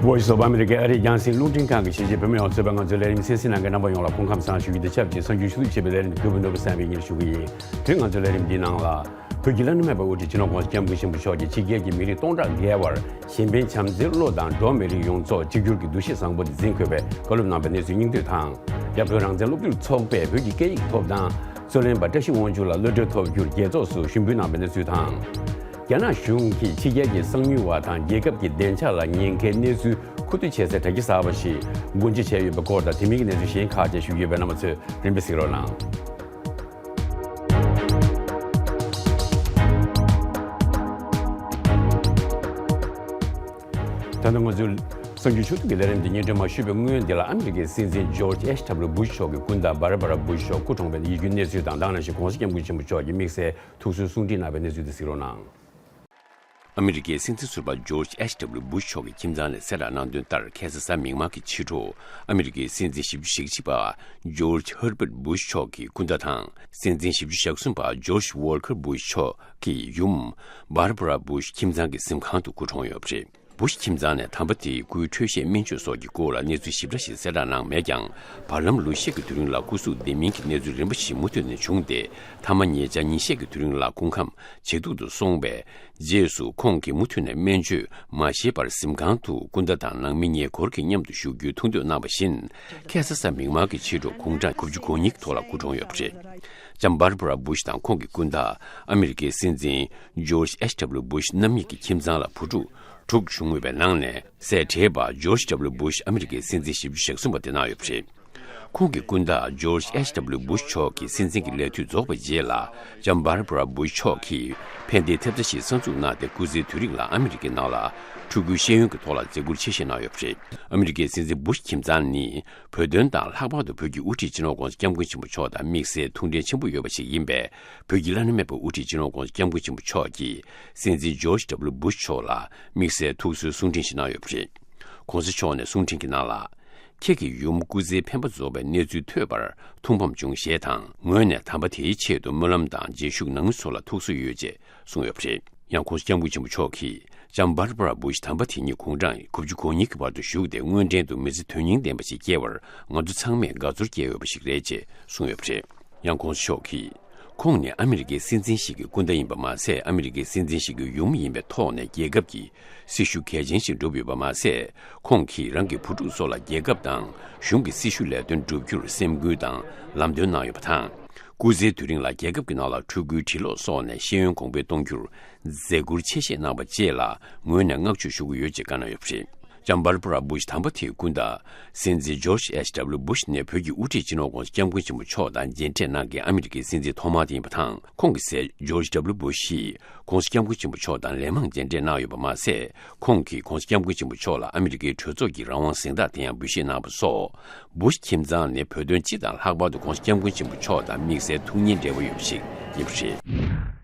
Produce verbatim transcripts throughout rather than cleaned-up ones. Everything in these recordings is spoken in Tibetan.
Voice of America ཨ་རིའི་རྒྱང་སྲིང་རླུང་འཕྲིན་ཁང་གི་གཞིས་བྱེས་བོད་མི་ཡོངས་གཙོས་པའི་ང་ཚོའི་ལས་རིམ་གསན་གཟིགས་གནང་མཁན་རྣམ་པ་ཡོངས་ལ་སྐུ་ཁམས་བཟང་ཞུ་རྒྱུ་དང་ཆབས་ཅིག་གསར་འགྱུར་ཞུ་གཏུག་བྱེད་པའི་ལས་རིམ་གྱི་མགོ་བོ་ནོར་བུ་བསམ་འཕེལ་གཉེར་ཞུ་གི་ཡིན། དེ་རིང་ང་ཚོའི་ལས་རིམ་འདིའི་ནང་ལ། བོད་ཀྱི་བླ་ན་མེད་པའི་དབུ་ཁྲིད་སྤྱི་ནོར་༸གོང་ས་༸སྐྱབས་མགོན་ཆེན་པོ་མཆོག་གིས་ཕྱི་རྒྱལ་གྱི་མི་རིགས་སྟོང་ཕྲག་བརྒལ་བར་གཞན་ཕན་བྱམས་བརྩེའི་བློ་དང་འགྲོ་བ་མི་རིགས་ཡོངས་རྫོགས་གཅིག་གྱུར་གྱི་འདུ་ཤེས་བཟང་པོ་དེ་འཛིན་དགོས་པའི་བཀའ་སློབ་གནང་བའི་གནས་ཚུལ་སྙིང་བསྡུས་དང་། རྒྱ་བོད་རང་བཙན་སློབ་ཕྲུག་ཚོགས་པས་བོད་ཀྱི་སྐད་ཡིག་ཐོབ་ཐང་། རྩོད་ལེན་པ་བཀྲ་ཤིས་དབང་ཕྱུག་ལ་གློད་གྲོལ་ཐོབ་རྒྱུར་རྒྱལ་ཚོགས་སུ་ཞུ་འབུལ་གནང་བའི་གནས་ཚུལ་དང་། རྒྱ་ནག་གཞུང་གིས་ཕྱི་རྒྱལ་གྱི་གསང་ཉུལ་བ་དང་རྒྱལ་ཁབ་ཀྱི་བདེ་འཇགས་ལ་ཉེན་ཁའི་གནས་ཚུལ་མཁོ་བསྡུ་བྱེད་སའི་དྲ་རྒྱ་གསར་པ་ཞིག་སྒོ་འབྱེད་བྱས་ཡོད་པའི་སྐོར་དང་། དེ་མིན་གྱི་གནས་ཚུལ་གཞན་ཁག་བཅས་ཞུ་རྒྱུ་ཡོད་པས། རྣམ་པ་ཚོས་རིམ་པས་གཟིགས་རོགས་གནང་། ད་ནི་ང་ཚོའི་གསར་འགྱུར་ཞུ་གཏུག་གི་ལས་རིམ་འདི་སྙན་སྒྲོན་མ་ཞུས་པའི་སྔོན། འདི་ལ་ཨ་མི་རི་ཀའི་སྲིད་འཛིན་ཇོརྗ་ཨེཆ་ཌབ་ལུ་སྦུ་ཤ་མཆོག་གི་སྐུ་ཟླ་བྷ་ར་བྷ་ར་སྦུ་ཤ་མཆོག་སྐུ་གྲོངས་པའི་ཡིད་སྐྱོའི་གནས་ཚུལ་དང་། དེ་ནང་བཞིན་༸གོང་ས་༸སྐྱབས་མགོན་ཆེན་པོ་མཆོག་གིས་དམིགས་བསལ་ཐུགས་གསོའི་གསུང་འཕྲིན་གནང་བའི་གནས་ཚུལ་དེ་གཟིགས་རོགས་གནང་། ཨ་མི་རི་ཀའི་སྲིད་འཛིན་ཟུར་པ་ཇོརྗ་ཨེཆ་ཌབ་ལུ་སྦུ་ཤ་མཆོག་གི་ཁྱིམ་ཚང་ནས་གསལ་བསྒྲགས་གནང་དོན་ལྟར། ཁ་སང་གཟའ་མིག་དམར་གྱི་ཕྱི་དྲོ། ཨ་མི་རི་ཀའི་སྲིད་འཛིན་བཞི་བཅུ་ཞེ་གཅིག་པ་ཇོརྗ་ཧར་བྷརྟ་སྦུ་ཤ་མཆོག་གི་སྐུ་ཟླ་དང་། སྲིད་འཛིན་བཞི་བཅུ་ཞེ་གསུམ་པ་ཇོརྗ་ཝོལ་ཀར་སྦུ་ཤ་མཆོག་གི་ཡུམ་བྷར་བྷ་ར་སྦུ་ཤ་ཁྱིམ་ཚང་གི་གཟིམ་ཁང་དུ་སྐུ་གྲོངས་ཡོད་པ་རེད། སྦུ་ཤ་ཁྱིམ་ཚང་ནས་དམ་པ་དེའི་སྐུའི་འཕྲོད་བཞེས་སྨན་བཅོས་སོགས་ཀྱི་སྐོར་ལ་གནས་ཚུལ་ཞིབ་ཕྲ་ཞིག་གསལ་བསྒྲགས་གནང་མེད་ཀྱང་། བར་ལམ་ལོ་ཤས་ཀྱི་དུས་རིང་ལ་སྐུ་གཟུགས་བདེ་མིན་གྱི་གནས་ཚུལ་རིམ་པ་ཞིག་མུ་མཐུད་ནས་བྱུང་སྟེ། མཐའ་མ་ཉེ་ཆར་ཉིན་ཤས་ཀྱི་དུས་རིང་ལ་སྐུ་ཁམས་ཇེ་སྡུག་ཏུ་སོང་བས། རྗེས་སུ་ཁོང་གིས་མུ་མཐུད་ནས་སྨན་བཅོས་མ་བཞེས་པར་གཟིམ་ཁང་དུ་སྐུ་ཟླ་དང་ནང་མི་ཉེ་འཁོར་གྱིས་མཉམ་དུ་བཞུགས་རྒྱུའི་ཐུགས་འདོད་གནང་བ་བཞིན། ཁ་སང་གཟའ་མིག་དམར་གྱི་ཕྱི་དྲོ་དགུང་གྲངས་དགུ་བཅུ་གོ་གཉིས་ཀྱི་ཐོག་ལ་སྐུ་གྲོངས་ཡོད་པ་རེད། ལྕམ་བྷར་བྷ་ར་སྦུ་ཤ་དང་ཁོང་གི་སྐུ་ཟླ་ཨ་མི་རི་ཀའི་སྲིད་འཛིན་ཇོརྗ་ཨེཆ་ཌབ་ལུ་སྦུ་ཤ་རྣམ་གཉིས་ཀྱི་ཁྱིམ་ཚང་ལ་བུ་ཕྲུག་དྲུག་བྱུང་ཡོད་པའི་ནང་ནས། ཟས་བྲེལ་བ་ཇོརྗ་ཌབ་ལུ་སྦུ་ཤ་ཨ་མི་རི་ཀའི་སྲིད་འཛིན་བཞི་བཅུ་ཞེ་གསུམ་པ་དེ་གནང་ཡོད་པ་རེད། ཁོང་གི་སྐུ་ཟླ་ཇོརྗ་ཨེཆ་ཌབ་ལུ་སྦུ་ཤ་མཆོག་གི་སྲིད་འཛིན་གྱི་ལས་དུས་རྫོགས་པའི་རྗེས་ལ། ལྕམ་བྷར་བྷ་ར་སྦུ་ཤ་མཆོག་གིས་ཕན་བདེའི་ཐེབས་རྩ་ཞིག་གསར་འཛུགས་གནང་སྟེ། སྐུ་ཚེའི་དུས་རིང་ལ་ཨ་མི་རི་ཀའི་ནང་ལ་ཕྲུ་གུའི་ཤེས་ཡོན་གྱི་ཐོག་ལ་མཛད་ཁུར་ཆེ་བཞེས་གནང་ཡོད་པ་རེད། ཨ་མི་རི་ཀའི་སྲིད་འཛིན་སྦུ་ཤ་ཁྱིམ་ཚང་ནི། བོད་དོན་དང་། ལྷག་པར་དུ་བོད་ཀྱི་དབུ་ཁྲིད་སྤྱི་ནོར་༸གོང་ས་༸སྐྱབས་མགོན་ཆེན་པོ་མཆོག་དང་དམིགས་བསལ་ཐུགས་འབྲེལ་ཆེན་པོ་ཡོད་པ་ཞིག་ཡིན་པས། བོད་ཀྱི་བླ་ན་མེད་པའི་དབུ་ཁྲིད་སྤྱི་ནོར་༸གོང་ས་༸སྐྱབས་མགོན་ཆེན་པོ་མཆོག་གིས་སྲིད་འཛིན་ཇོརྗ་ཌབ་ལུ་སྦུ་ཤ་མཆོག་ལ་དམིགས་བསལ་ཐུགས་གསོའི་གསུང་འཕྲིན་ཞིག་གནང་ཡོད་པ་རེད། ༸གོང་ས་མཆོག་ནས་གསུང་འཕྲིན་གྱི་ནང་ལ། ཁྱེད་ཀྱི་ཡུམ་སྐུ་ཚེའི་འཕེན་པ་རྫོགས་པའི་གནས་ཚུལ་ཐོས་པར་ཐུགས་ཕམ་བྱུང་ཞེས་དང་། ངོས་ནས་དམ་པ་དེའི་ཆེད་དུ་སྨོན་ལམ་དང་། རྗེས་ཞུགས་ནང་མི་ཚོ་ལ་ཐུགས་གསོ་ཡོད་ཅེས་གསུངས་ཡོད་པ་རེད། ཡང་༸གོང་ས་༸སྐྱབས་མགོན་ཆེན་པོ་མཆོག་གིས། ལྕམ་བྷར་བྷ་ར་སྦུ་ཤ་དམ་པ་དེ་ཉིད་དགུང་གྲངས་དགུ་བཅུ་གོ་གཉིས་ཀྱི་བར་དུ་བཞུགས་ཏེ། དངོས་འབྲེལ་དུ་མི་ཚེ་དོན་སྙིང་ལྡན་པ་ཞིག་སྐྱེལ་བར་ང་ཚོ་ཚང་མས་དགའ་ཚོར་སྐྱེས་ཡོད་པ་ཞིག་རེད་ཅེས་གསུངས་ཡོད་པ་རེད། ཡང་༸གོང་ས་མཆོག་གིས། ཁོང་ནི་ཨ་མི་རི་ཀའི་སྲིད་འཛིན་ཞིག་གི་སྐུ་ཟླ་ཡིན་པ་མ་ཟད། ཨ་མི་རི་ཀའི་སྲིད་འཛིན་ཞིག་གི་ཡུམ་ཡིན་པའི་ཐོག་ནས་རྒྱལ་ཁབ་ཀྱི་སྲི་ཞུ་གལ་ཆེན་ཞིག་བསྒྲུབས་ཡོད་པ་མ་ཟད། ཁོང་གིས་རང་གི་བུ་ཕྲུག་སོགས་ལ་རྒྱལ་ཁབ་དང་གཞུང་གི་སྲི་ཞུ་ལས་དོན་བསྒྲུབ་རྒྱུར་སེམས་འགུལ་དང་ལམ་སྟོན་གནང་ཡོད་པ་དང་། སྐུ་ཚེའི་དུས་རིང་ལ་རྒྱལ་ཁབ་ཀྱི་ནང་ལ་ཕྲུ་གུའི་འབྲི་ཀློག་སོགས་ནས་ཤེས་ཡོན་གོང་འཕེལ་གཏོང་རྒྱུར་མཛད་ཁུར་ཆེ་བཞེས་གནང་བ་བཅས་ལ་ངོས་ནས་བསྔགས་བརྗོད་ཞུ་གི་ཡོད་ཅེས་བཀའ་གནང་ཡོད་པ་རེད། ལྕམ་བྷར་བྷ་ར་སྦུ་ཤ་དམ་པ་དེའི་སྐུ་ཟླ། སྲིད་འཛིན་ཇོརྗ་ཨེཆ་ཌབ་ལུ་སྦུ་ཤ་ནི་བོད་ཀྱི་དབུ་ཁྲིད་སྤྱི་ནོར་༸གོང་ས་༸སྐྱབས་མགོན་ཆེན་པོ་མཆོག་དང་མཇལ་འཕྲད་གནང་མཁན་ཨ་མི་རི་ཀའི་སྲིད་འཛིན་ཐོག་མ་དེ་ཡིན་པ་དང་། ཁོང་གི་སྲས་ཇོརྗ་ཌབ་ལུ་སྦུ་ཤ་ཡིས་༸གོང་ས་༸སྐྱབས་མགོན་ཆེན་པོ་མཆོག་དང་ལན་མང་མཇལ་འཕྲད་གནང་ཡོད་པ་མ་ཟད། ཁོང་གིས་༸གོང་ས་༸སྐྱབས་མགོན་ཆེན་པོ་མཆོག་ལ་ཨ་མི་རི་ཀའི་གྲོས་ཚོགས་ཀྱི་རང་དབང་གཟེངས་རྟགས་དེ་ཡང་འབུལ་བཞེས་གནང་བ་སོགས། སྦུ་ཤ་ཁྱིམ་ཚང་ནི་བོད་དོན་སྤྱི་དང་། ལྷག་པར་དུ་༸གོང་ས་༸སྐྱབས་མགོན་ཆེན་པོ་མཆོག་དང་དམིགས་བསལ་ཐུགས་མཉེས་འབྲེལ་བ་ཡོད་པ་ཞིག་ཡིན་པ་རེད།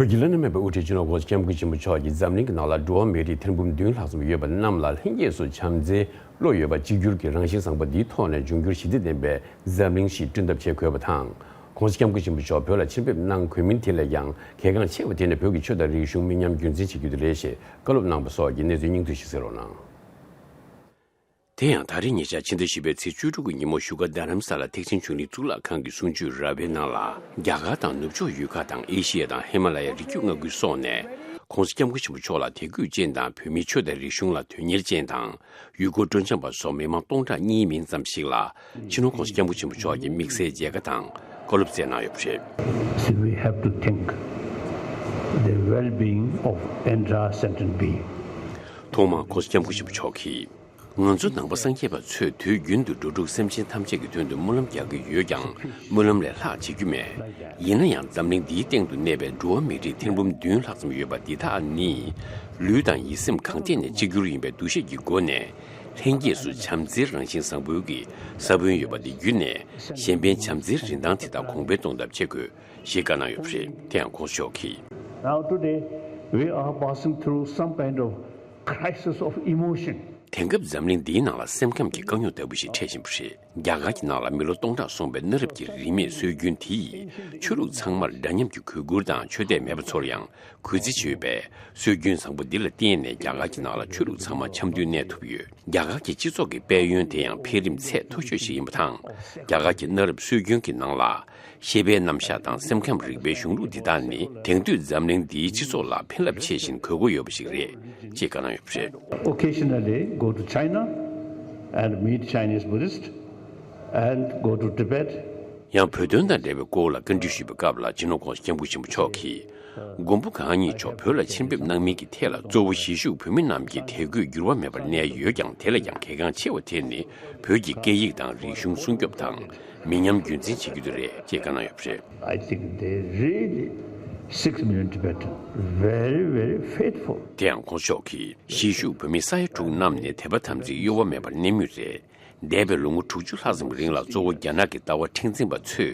བོད་ཀྱི་བླ་ན་མེད་པའི་དབུ་ཁྲིད་སྤྱི་ནོར་༸གོང་ས་༸སྐྱབས་མགོན་ཆེན་པོ་མཆོག་གིས་འཛམ་གླིང་གི་ནང་ལ་འགྲོ་བ་མི་རིགས་ཐེར་འབུམ་བདུན་ལྷག་ཙམ་ཡོད་པ་རྣམས་ལ་ལྷན་སྐྱེས་སུ་བྱམས་བརྩེའི་བློ་ཡོད་པ། གཅིག་གྱུར་གྱི་རང་བཞིན་བཟང་པོ་འདིའི་ཐོག་ནས་འབྱུང་འགྱུར་ཞི་བདེ་ལྡན་པའི་འཛམ་གླིང་ཞིག་བསྐྲུན་ཐབས་བྱེད་དགོས་པ་དང་། ༸གོང་ས་༸སྐྱབས་མགོན་ཆེན་པོ་མཆོག་བོད་ལ་ཕྱིར་ཕེབས་གནང་དགོས་མིན་དེ་ལས་ཀྱང་གལ་འགངས་ཆེ་བ་དེ་ནི་བོད་ཀྱི་ཆོས་དང་རིག་གཞུང་མི་ཉམས་རྒྱུན་འཛིན་བྱེད་རྒྱུ་དེ་རེད་ཞེས་བཀའ་སློབ་གནང་བ་སོགས་ཀྱི་གནས་ཚུལ་སྙིང་བསྡུས་ཤིག་གསན་རོགས་གནང་། དེ་ཡང་ད་རེས་ཉེ་ཆར་ཕྱི་ཟླ་བཞི་པའི་ཚེས་བཅུ་དྲུག་གི་ཉིན་མོ་བཞུགས་སྒར་རྡ་རམ་ས་ལ་ཐེག་ཆེན་ཆོས་གླིང་གཙུག་ལག་ཁང་གི་གསུང་ཆོས་རབ་པའི་ནང་ལ། རྒྱ་གར་དང་ནུབ་ཕྱོགས་ཡུལ་ཁག་དང་ཨེ་ཤི་ཡ་དང་ཧི་མ་ལ་ཡའི་རི་རྒྱུད་མངའ་ཁུལ་སོགས་ནས་༸གོང་ས་༸སྐྱབས་མགོན་ཆེན་པོ་མཆོག་ལ་དད་གུས་ཅན་དང་། བོད་མིའི་ཆོས་དང་རིག་གཞུང་ལ་དོན་གཉེར་ཅན་དང་། ཡུལ་སྐོར་སྤྲོ་འཆམ་པ་སོགས་མི་མང་སྟོང་ཕྲག་གཉིས་མིན་ཙམ་ཞིག་ལ། སྤྱི་ནོར་༸གོང་ས་༸སྐྱབས་མགོན་ཆེན་པོ་མཆོག་གིས་དམིགས་བསལ་མཇལ་ཁ་དང་བཀའ་སློབ་སྩལ་གནང་ཡོད་པ་རེད། See, we have to think the well-being of entire sentient being. ཐོག་མར་༸གོང་ས་༸སྐྱབས་མགོན་ཆེན་པོ་མཆོག་གིས། ང་ཚོ་ནང་པ་སངས་རྒྱས་པ་ཚོས་དུས་རྒྱུན་དུ་འགྲོ་དྲུག་སེམས་ཅན་ཐམས་ཅད་ཀྱི་དོན་དུ་སྨོན་ལམ་རྒྱག་གི་ཡོད་ཀྱང་། སྨོན་ལམ་ལས་ལྷག་བྱེད་རྒྱུ་མེད། ཡིན་ན་ཡང་འཛམ་གླིང་འདིའི་སྟེང་དུ་གནས་པའི་འགྲོ་བ་མི་རིགས་ཐེར་འབུམ་བདུན་ལྷག་ཙམ་ཡོད་པ་འདི་དག་ནི། ལུས་དང་ཡིད་སེམས་གང་ཐད་ནས་གཅིག་གྱུར་ཡིན་པའི་འདུ་ཤེས་ཀྱི་སྒོ་ནས། ལྷན་སྐྱེས་སུ་བྱམས་བརྩེའི་རང་བཞིན་བཟང་པོའི་གི་ས་བོན་ཡོད་པ་འདི་བརྒྱུད་ནས། གཞན་ཕན་བྱམས་བརྩེའི་རིན་ཐང་དེ་དག་གོང་འཕེལ་གཏོང་ཐབས་བྱེད་དགོས། ཞེས་བཀའ་གནང་ཡོད་པ་རེད། དེ་ཡང་༸གོང་ས་མཆོག་གིས། Now today, we are passing through some kind of crisis of emotion. དེང་སྐབས་འཛམ་གླིང་འདིའི་ནང་ལ་སེམས་ཁམས་ཀྱི་དཀའ་རྙོག་ལྟ་བུ་ཞིག་འཕྲད་བཞིན་པ་རེད། རྒྱ་གར་གྱི་ནང་ལ་མི་ལོ་སྟོང་ཕྲག་སོང་བའི་གནའ་རབས་ཀྱི་རིས་མེད་སྲོལ་རྒྱུན་དེ་ཡིས་ཆོས་ལུགས་ཚང་མར་འདྲ་མཉམ་གྱི་གུས་བཀུར་དང་ཆོས་དད་མེད་པ་ཚོར་ཡང་གུས་བརྩི་བྱེད་པའི་སྲོལ་རྒྱུན་བཟང་པོ་འདི་ལ་བརྟེན་ནས་རྒྱ་གར་གྱི་ནང་ལ་ཆོས་ལུགས་ཚང་མ་འཆམ་མཐུན་གནས་ཐུབ་ཡོད། རྒྱ་གར་གྱི་སྤྱི་ཚོགས་ཀྱི་དཔལ་ཡོན་དེ་ཡང་འཕེལ་རིམ་ཚད་མཐོ་ཤོས་ཤིག་ཡིན་པ་དང་། རྒྱ་གར་གྱི་གནའ་རབས་སྲོལ་རྒྱུན་གྱི་ནང་ལ། ཤེས་པའི་རྣམ་གཞག་དང་སེམས་ཁམས་རིག་པའི་གཞུང་ལུགས་འདི་དག་ནི་དེང་དུས་འཛམ་གླིང་འདིའི་སྤྱི་ཚོགས་ལ་ཕན་རླབས་ཆེ་ཞིང་དགོས་མཁོ་ཡོད་པ་ཞིག་རེད་ཅེས་བཀའ་གནང་ཡོད་པ་རེད། Occasionally go to China and meet Chinese Buddhist and go to Tibet. ཡང་བོད་དོན་དང་འབྲེལ་བའི་སྐོར་ལ་བཀའ་འདྲི་ཞུས་པའི་སྐབས་ལ་སྤྱི་ནོར་༸གོང་ས་༸སྐྱབས་མགོན་ཆེན་པོ་མཆོག་གིས། མགོན་པོ་གང་ཉིད་མཆོག་བོད་ལ་ཕྱིར་འབེབས་གནང་མིན་གྱི་ཐད་ལ་གཙོ་བོ་གཞིས་བཞུགས་བོད་མི་རྣམས་ཀྱི་དད་གུས་འགྱུར་བ་མེད་པར་གནས་ཡོད་ཀྱང་། དེ་ལས་ཀྱང་གལ་འགངས་ཆེ་བ་དེ་ནི་བོད་ཀྱི་སྐད་ཡིག་དང་རིག་གཞུང་སྲུང་སྐྱོབ་དང་མི་ཉམས་རྒྱུན་འཛིན་བྱེད་རྒྱུ་དེ་རེད་ཅེས་བཀའ་གནང་ཡོད་པ་རེད། I think they really, six million Tibetan, very, very faithful. དེ་ཡང་༸གོང་ས་མཆོག་གིས་གཞིས་བཞུགས་བོད་མི་ས་ཡ་དྲུག་རྣམས་ནི་དད་པ་དམ་ཚིག་གཡོ་བ་མེད་པར་གནས་མུས་རེད། འདས་པའི་ལོ་ངོ་དྲུག་ཅུ་ལྷག་ཙམ་གྱི་རིང་ལ་གཙོ་བོ་རྒྱ་ནག་གི་ལྟ་བ་མཁྲེགས་འཛིན་པ་ཚོས་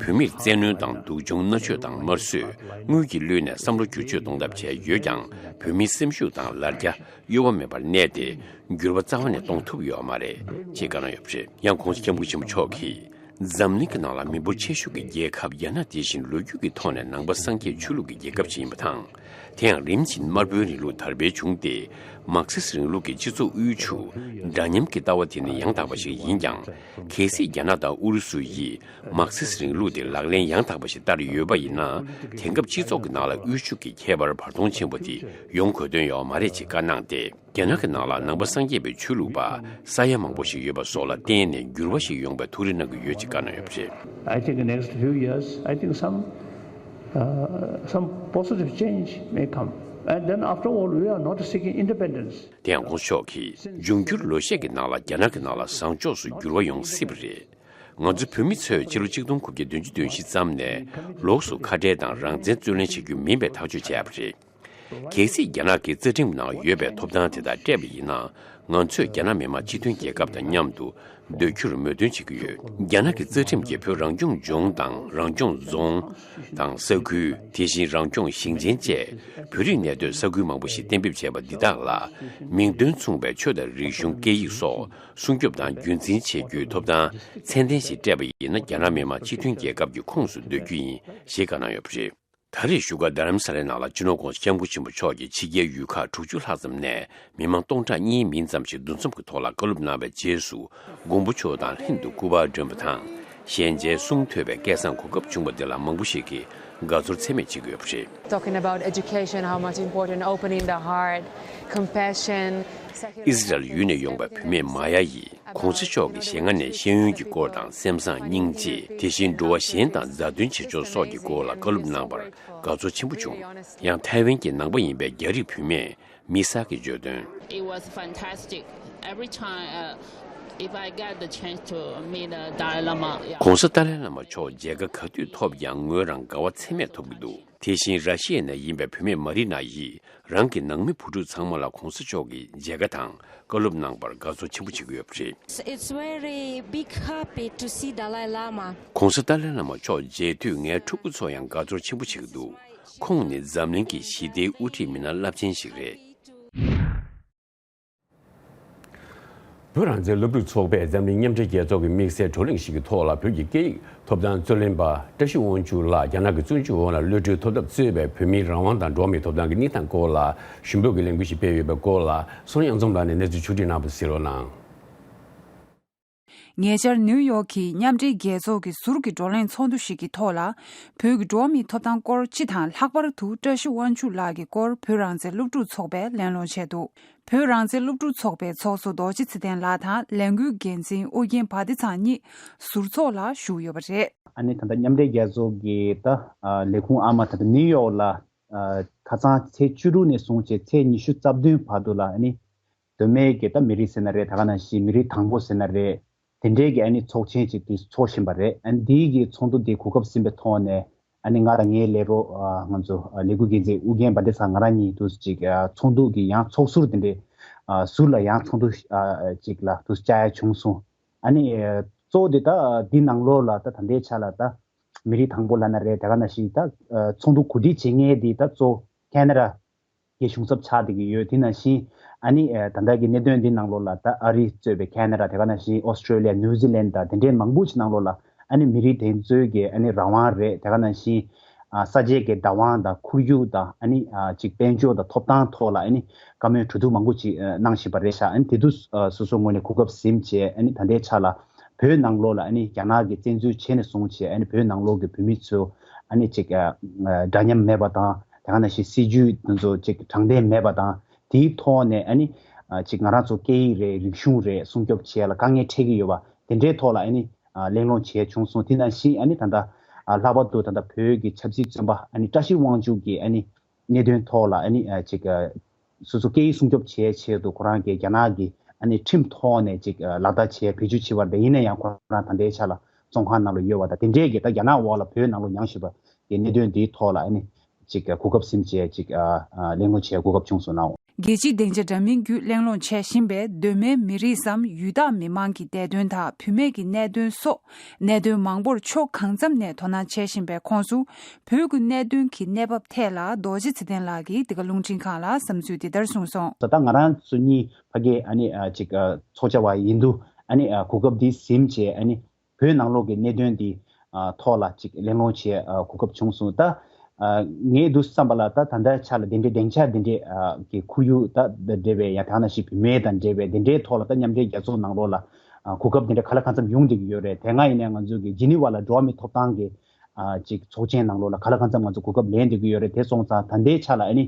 བོད་མིར་བཙན་གནོན་དང་སྡུག་སྦྱོང་མནར་གཅོད་དང་དམར་གསོད། དངུལ་གྱི་བློས་ནས་བསམ་བློ་བསྒྱུར་བཅོས་གཏོང་ཐབས་བྱས་ཡོད་ཀྱང་། བོད་མིའི་སེམས་ཤུགས་དང་ལར་རྒྱ་གཡོ་བ་མེད་པར་གནས་ཏེ། འགྱུར་བ་རྩ་བ་ནས་གཏོང་ཐུབ་ཡོད་མ་རེད་ཅེས་བཀའ་གནང་ཡོད་པ་རེད། ཡང་༸གོང་ས་༸སྐྱབས་མགོན་ཆེན་པོ་མཆོག་གིས། འཛམ་གླིང་གི་ནང་ལ་མི་འབོར་ཆེ་ཤོས་ཀྱི་རྒྱལ་ཁབ་རྒྱ་ནག་དེ་བཞིན་ལོ་རྒྱུས་ཀྱི་ཐོག་ནས་ནང་པ་སངས་རྒྱས་ཆོས་ལུགས་ཀྱི་རྒྱལ་ཁབ་ཅིག་ཡིན་པ་དང་། དེ་ཡང་རིམ་བཞིན་དམར་པོའི་རིང་ལུགས་དར་སྤེལ་བྱུང་སྟེ། མར་ཁེ་སི་རིང་ལུགས་ཀྱི་སྤྱི་ཚོགས་དབུལ་ཕྱུག་འདྲ་མཉམ་གྱི་ལྟ་བ་དེ་ནི་ཡང་དག་པ་ཞིག་ཡིན་ཀྱང་། གལ་སྲིད་རྒྱ་ནག་དང་ཨུ་རུ་སུ་ཡིས་མར་ཁེ་སི་རིང་ལུགས་དེ་ལག་ལེན་ཡང་དག་པ་ཞིག་བསྟར་ཡོད་པ་ཡིན་ན། དེང་སྐབས་སྤྱི་ཚོགས་ཀྱི་ནང་ལ་དབུལ་ཕྱུག་གི་ཁྱད་པར་བར་སྟོང་ཆེན་པོ་དེ་ཡོང་དགོས་དོན་ཡོད་མ་རེད་ཅེས་བཀའ་གནང་སྟེ། རྒྱ་ནག་གི་ནང་ལ་ནང་པ་སངས་རྒྱས་པའི་ཆོས་ལུགས་པ་ས་ཡ་མང་པོ་ཞིག་ཡོད་པ་སོགས་ལ་བརྟེན་ནས་འགྱུར་བ་ཞིག་ཡོང་བའི་ཐུགས་རེ་གནང་གི་ཡོད་ཅེས་བཀའ་གནང་ཡོད་པ་རེད། I think the next few years, I think some, uh, some positive change may come. And then after all, we are not seeking independence. དེ་ཡང་༸གོང་ས་མཆོག་གིས་འབྱུང་འགྱུར་ལོ་ཤས་ཀྱི་ནང་ལ་རྒྱ་ནག་གི་ནང་ལ་བཟང་ཕྱོགས་སུ་འགྱུར་བ་ཡོང་སྲིད་པ་རེད། ང་ཚོ་བོད་མི་ཚོས་ཕྱི་ལོ་ཆིག་སྟོང་དགུ་བརྒྱ་བདུན་ཅུ་དོན་བཞི་ཙམ་ནས་ལོགས་སུ་ཁ་བྲལ་དང་རང་བཙན་རྩོད་ལེན་བྱེད་རྒྱུ་མིན་པའི་ཐག་གཅོད་བྱས་པ་རེད། གལ་སྲིད་རྒྱ་ནག་གི་རྩ་ཁྲིམས་ནང་ཡོད་པའི་ཐོབ་ཐང་དེ་དག་སྤྲད་པ་ཡིན་ན། ང་ཚོས་རྒྱ་ནག་མི་དམངས་སྤྱི་མཐུན་རྒྱལ་ཁབ་དང་མཉམ་དུ་སྡོད་རྒྱུར་མོས་མཐུན་བྱེད་ཀྱི་ཡོད། རྒྱ་ནག་གི་རྩ་ཁྲིམས་ཀྱིས་བོད་རང་སྐྱོང་ལྗོངས་དང་རང་སྐྱོང་རྫོང་དང་ས་ཁུལ། དེ་བཞིན་རང་སྐྱོང་ཞིང་ཆེན་བཅས་བོད་རིགས་གནས་སྡོད་ས་ཁུལ་མང་པོ་ཞིག་གཏན་འབེབས་བྱས་པ་འདི་དག་ལ། མིང་དོན་མཚུངས་པའི་ཆོས་དང་རིག་གཞུང་སྐད་ཡིག་སོགས་སྲུང་སྐྱོབ་དང་རྒྱུན་འཛིན་བྱེད་རྒྱུའི་ཐོབ་ཐང་ཚད་ལྡན་ཞིག་སྤྲད་པ་ཡིན་ན། རྒྱ་ནག་མི་དམངས་སྤྱི་མཐུན་རྒྱལ་ཁབ་ཀྱི་ཁོངས་སུ་སྡོད་རྒྱུ་ཡིན་ཞེས་བཀའ་གནང་ཡོད་པ་རེད། ད་རེས་བཞུགས་སྒར་རྡ་རམ་ས་ལའི་ནང་ལ་སྤྱི་ནོར་༸གོང་ས་༸སྐྱབས་མགོན་ཆེན་པོ་མཆོག་གིས་ཕྱི་རྒྱལ་ཡུལ་ཁག་དྲུག་ཅུ་ལྷག་ཙམ་ནས་མི་མང་སྟོང་ཕྲག་གཉིས་མིན་ཙམ་ཞིག་འདུ་འཛོམས་ཀྱི་ཐོག་ལ་བཀའ་སློབ་གནང་བའི་རྗེས་སུ། མགོན་པོ་མཆོག་དང་ལྷན་དུ་སྐུ་པར་སྒྲོན་པ་དང་། ཞལ་མཇལ་གསུང་ཐོས་པའི་སྐལ་བཟང་གོ་སྐབས་བྱུང་བ་འདི་ལ་མང་པོ་ཞིག་གིས་དགའ་ཚོར་ཚད་མེད་བྱེད་ཀྱི་ཡོད་པ་རེད། Talking about education, how much important, opening the heart, compassion, secular ཨི་ཟི་རལ་ཡུལ་ནས་ཡོང་བའི་བུད་མེད་མ་ཡ་ཡིས། ༸གོང་ས་མཆོག་གི་ཞལ་སྔ་ནས་ཤེས་ཡོན་གྱི་སྐོར་དང་། སེམས་བཟང་སྙིང་རྗེ། དེ་བཞིན་འགྲོ་བ་གཞན་དང་མཛའ་མཐུན་བྱེད་ཕྱོགས་སོགས་ཀྱི་སྐོར་ལ་བཀའ་སློབ་གནང་བར་དགའ་ཚོར་ཆེན་པོ་བྱུང་། ཡང་ཐའེ་ཝན་གྱི་ནང་པ་ཡིན་པའི་རྒྱ་རིགས་བུད་མེད་མི་ས་གིས་བརྗོད་དོན། It was fantastic. Every time, uh, if I get the chance to meet the Dalai Lama, yeah. ༸གོང་ས་ཏཱ་ལའི་བླ་མ་མཆོག་མཇལ་ཁ་ག་དུས་ཐོབ་ཀྱང་ངོས་རང་དགའ་བ་ཚད་མེད་ཐོབ་ཀྱི་འདུག་དེ་བཞིན་ར་ཤི་ཡ་ནས་ཡིན་པའི་བུད་མེད་མ་རི་ན་ཡིས། རང་གི་ནང་མི་བུ་ཕྲུག་ཚང་མ་ལ་༸གོང་ས་མཆོག་གིས་མཇལ་ཁ་དང་བཀའ་སློབ་གནང་བར་དགའ་ཚོར་ཆེན་པོ་བྱེད་ཀྱི་ཡོད་པ་རེད། It's very big happy to see Dalai Lama. ༸གོང་ས་ཏཱ་ལའི་བླ་མ་མཆོག་མཇལ་དུས་ངའི་ཕྲུ་གུ་ཚོ་ཡང་དགའ་ཚོར་ཆེན་པོ་བྱེད་ཀྱི་འདུག་ཁོང་ནི་འཛམ་གླིང་གི་ཞི་བདེའི་དབུ་ཁྲིད་མི་སྣ་རླབས་ཆེན་ཞིག་རེད། བོད་རང་བཙན་སློབ་ཕྲུག་ཚོགས་པས་འཛམ་གླིང་མཉམ་འབྲེལ་རྒྱལ་ཚོགས་ཀྱི་དམིགས་བསལ་བགྲོ་གླེང་ཞིག་གི་ཐོག་ལ་བོད་ཀྱི་སྐད་ཡིག་ཐོབ་ཐང་རྩོད་ལེན་པ་བཀྲ་ཤིས་དབང་ཕྱུག་ལགས་རྒྱ་ནག་གི་བཙོན་འཇུག་འོག་ལ་གློད་གྲོལ་ཐོབ་ཐབས་གཙོས་པའི་བོད་མིའི་རང་དབང་དང་འགྲོ་བ་མིའི་ཐོབ་ཐང་གི་གནས་སྟངས་སྐོར་ལ་ཞུ་འབོད་ཀྱི་ལས་འགུལ་ཞིག་སྤེལ་ཡོད་པའི་སྐོར་ལ་བསོད་ནམས་དབྱངས་འཛོམས་ལགས་ནས་གནས་ཚུལ་ཕྱོགས་བསྒྲིགས་གནང་བ་གཟིགས་རོགས་གནང་། ཉེ་ཆར་ནིའུ་ཡོག་གི་མཉམ་འབྲེལ་རྒྱལ་ཚོགས་ཀྱི་ཟུར་གྱི་བགྲོ་གླེང་ཚོགས་འདུ་ཞིག་གི་ཐོག་ལ། བོད་ཀྱི་འགྲོ་བ་མིའི་ཐོབ་ཐང་སྐོར་སྤྱི་དང་ལྷག་པར་དུ་བཀྲ་ཤིས་དབང་ཕྱུག་ལགས་ཀྱི་སྐོར་བོད་རང་བཙན་སློབ་ཕྲུག་ཚོགས་པས་གླེང་སློང་བྱས་འདུག་བོད་རང་བཙན་སློབ་ཕྲུག་ཚོགས་པའི་ཚོགས་གཙོ་རྡོ་རྗེ་ཚེ་བརྟན་ལགས་དང་ལས་འགུལ་འགན་འཛིན་ཨོ་རྒྱན་བྷ་ཏི་ཚང་གཉིས་ཟུར་ཚོགས་ལ་ཞུགས་ཡོད་པ་རེད། ཨ་ནི་ད་ལྟ་མཉམ་འབྲེལ་རྒྱལ་ཚོགས་ཀྱི་ད་ལས་ཁུངས་ཨ་མ་ད་ལྟ་ནིའུ་ཡོག་ལ་ཁ་སང་ཚེས་བཅུ་དྲུག་ནས་བཟུང་བྱས་ཚེས་ཉི་ཤུ་རྩ་བདུན་བར་དུ་ལ་ཨ་ནི་མདོ་སྨད་ཀྱི་ད་མི་རིགས་ཟེར་ན་རེད། ད་ག་ནང་བཞིན་མི་རིགས་དང་པོ་ཟེར་ན་རེད། དེ་འདྲའི་གི་ཨ་ནི་ཚོགས་ཆེན་ཅིག་དེ་ཚོགས་བཞིན་པ་རེད། ཨ་ནི་འདིའི་གི་ཚོགས་འདུ་དེ་གོ་སྐབས་ཟིན་པའི་ཐོག་ནས་ཨ་ནི་ང་དང་ངའི་ལས་རོགས་ང་ཚོ་ལས་འགུལ་འགན་འཛིན་ཨུ་རྒྱན་བྷ་ཏི་ཚང་ང་རང་གཉིས་དུ་ཅིག་ཚོགས་འདུ་གི་ཡང་ཚོགས་ཟུར་དེ་འདྲའི་ཟུར་ལ་ཡང་ཚོགས་འདུ་ཅིག་ལ་དུ་བཅར་ཡ་བྱུང་སོང་། ཨ་ནི་གཙོ་བོ་དེ་ད་འདི་ནང་ལོགས་ལ་ད་ད་ལྟའི་ཆ་ལ་ད་མི་རིགས་དང་པོ་ལབ་ན་རེད། དེ་ག་ནང་བཞིན་ད་ཚོགས་འདུ་གོ་སྒྲིག་བྱེད་མཁན་དེ་ད་གཙོ་ཁེ་ན་ཌ། གི་གཞུང་ཚབ་ཆགས་བསྡད་ཀྱི་ཡོད། དེ་ནང་བཞིན་ཨ་ནི་ཨ་ད་ལྟ་གི་གནད་དོན་འདི་ནང་ལོགས་ལ་ད་ཨ་རི་གཙོས་པའི་ཁེ་ན་ཌ། དེ་ག་ནང་བཞིན་ཨོ་སི་ཀྲོ་ལི་ཡ། ནིའུ་ཛི་ལན་ད། དེ་འདྲའི་མང་པོ་ཞིག་ནང་ལོགས་ལ་ཨ་ནི་མི་རིགས་དེ་ཚོའི་གི་ཨ་ནི་རང་དབང་རེད། དེ་ག་ནང་བཞིན་ཨ་ས་ཆའི་གི་བདག་དབང་དང་ཁོར་ཡུག་དང་ཨ་ནི་ཨ་ཅིག་དཔལ་འབྱོར་དང་ཐོབ་ཐང་ཐོག་ལ་ཨ་ནི་བཀའ་མོལ་གྲོས་བསྡུར་མང་པོ་ཅིག་ཨ་གནང་བཞིན་པ་རེད་ཤག་ཨ་ནི་དེ་དུས་ཨ་སོ་སོ་ངོས་ནས་གོ་སྐབས་ཟིན་བྱས། ཨ་ནི་ད་ལྟའི་ཆ་ལ་བོད་ནང་ལོགས་ལ་ཨ་ནི་རྒྱ་ནག་གིས་བཙན་འཛུལ་བྱས་ནས་བཟུང་བྱས། ཨ་ནི་བོད་ནང་ལོགས་ཀྱི་བོད་མི་ཚོ་ཨ་ནི་ཅིག་ཨ་འདྲ་མཉམ་མེད་པ་དང་། དེ་ག་ནང་བཞིན་སྲིད་ཇུས་དེ་ཚོ་ཅིག་དྲང་བདེན་མེད་པ་དང་། དེའི་ཐོག་ནས་ཨ་ནི་ཨ་ཅིག་ང་རང་ཚོ་སྐད་ཡིག་རེད། རིག་གཞུང་རེད། སྲུང་སྐྱོབ་བྱེད་ཡ་ལ་དཀའ་ངལ་འཕྲད་ཀྱི་ཡོད་པ་དེ་འདྲའི་ཐོག་ལ་ཨ་ནི་ཨ་གླེང་སློང་བྱས་བྱུང་སོང་། དེ་ནང་བཞིན་ཨ་ནི་ད་ལྟ་ཨ་ལྷག་པར་དུ་ད་ལྟ་བོད་ཀྱི་ཆབ་སྲིད་བཙོན་པ་ཨ་ནི་བཀྲ་ཤིས་དབང་ཕྱུག་གི་ཨ་ནི་གནད་དོན་ཐོག་ལ་ཨ་ནི་ཨ་ཅིག་ཨ་སོ་སོ་སྐད་ཡིག་སྲུང་སྐྱོབ་བྱེད་ཆེད་དུ་ཁོ་རང་གིས་རྒྱ་ནག་གི་ཨ་ནི་ཁྲིམས་ཐོག་ནས་ཅིག་ཨ་ལག་བསྟར་བྱས་བེད་སྤྱོད་བྱས་པ་རེད། ཡིན་ན་ཡང་ཁོ་རང་ད་ལྟའི་ཆ་ལ་བཙོན་ཁང་ནང་ལ་ཡོད་པ་དང་། དེ་འདྲས་ཀྱི་ད་རྒྱ་ནག་འོག་ལ་བོད་ནང་ལ་མྱངས་བཞིན་པ་གི་གནད་དོན་འདིའི་ཐོག་ལ་ཨ་ནི་ཅིག་གོ་སྐབས་ཟིན་བྱས་ཅིག་ཨ་ཨ་གླེང་སློང་བྱེད་གོ་སྐབས་བྱུང་སོང་ནའོ། རྒྱལ་སྤྱིའི་སྡིངས་ཆ་འདྲ་མིན་བརྒྱུད་གླེང་སློང་བྱས་བཞིན་པའི་གདོད་མའི་མི་རིགས་སམ་ཡུལ་བདག་མི་མང་གི་བདེ་དོན་དང་བུད་མེད་ཀྱི་གནད་དོན་སོགས་གནད་དོན་མང་པོར་ཕྱོགས་གང་འཚམ་ནས་དོ་སྣང་བྱེད་བཞིན་པའི་ཁོངས་སུ། བོད་ཀྱི་གནད་དོན་གྱི་གནས་བབ་ཐད་ལ་རྡོ་རྗེ་ཚེ་བརྟན་ལགས་ཀྱིས་འདི་ག་རླུང་འཕྲིན་ཁང་ལ་བསམ་ཚུལ་འདི་ལྟར་གསུངས་སོང་། ད་ལྟ་ང་རང་ཚོ་གཉིས་ཕ་གི་ཨ་ནི་ཨ་ཅིག་ཨ་ཚོགས་བཅར་བ་ཡིན་དུས་ཨ་ནི་ཨ་གོ་སྐབས་འདི་ཟིན་བྱས། ཨ་ནི་བོད་ནང་ལོགས་ཀྱི་གནད་དོན་འདི་ཨ་ཐོག་ལ་ཅིག་གླེང་སློང་བྱེད་ཨ་གོ་སྐབས་བྱུང་སོང་། ད་ཨ་ངས་འདུག་བསམ་པ་ལ་ད་ད་ལྟའི་ཆ་ལ་འདི་འདྲའི་སྡིངས་ཆ་འདི་འདྲའི་ཨ་གི་ཁོར་ཡུག་དང་འབྲེལ་བའི། ཡང་དེ་ནང་བཞིན་བུད་མེད་དང་འབྲེལ་བའི་འདི་འདྲའི་ཐོག་ལ་ད་མཉམ་འབྲེལ་རྒྱལ་ཚོགས་ནང་ལོགས་ལ་ཨ་གོ་སྐབས་འདི་འདྲ་ག་ལ་གང་འཚམ་ཡོང་བསྡད་ཀྱི་ཡོད་རེད། དེ་སྔ་ཡིན་ནའི་ང་ཚོ་གི་ཇི་ནི་ཝ་ལ་འགྲོ་བ་མིའི་ཐོབ་ཐང་གི་ཨ་ཅིག་ཚོགས་ཆེན་ནང་ལོགས་ལ་ག་ལ་གང་འཚམ་ང་ཚོ་གོ་སྐབས་ལེན་བསྡད་ཀྱི་ཡོད་རེད། དེ་སོང་ཙང་ད་ལྟའི་ཆ་ལ་ཨ་ནི་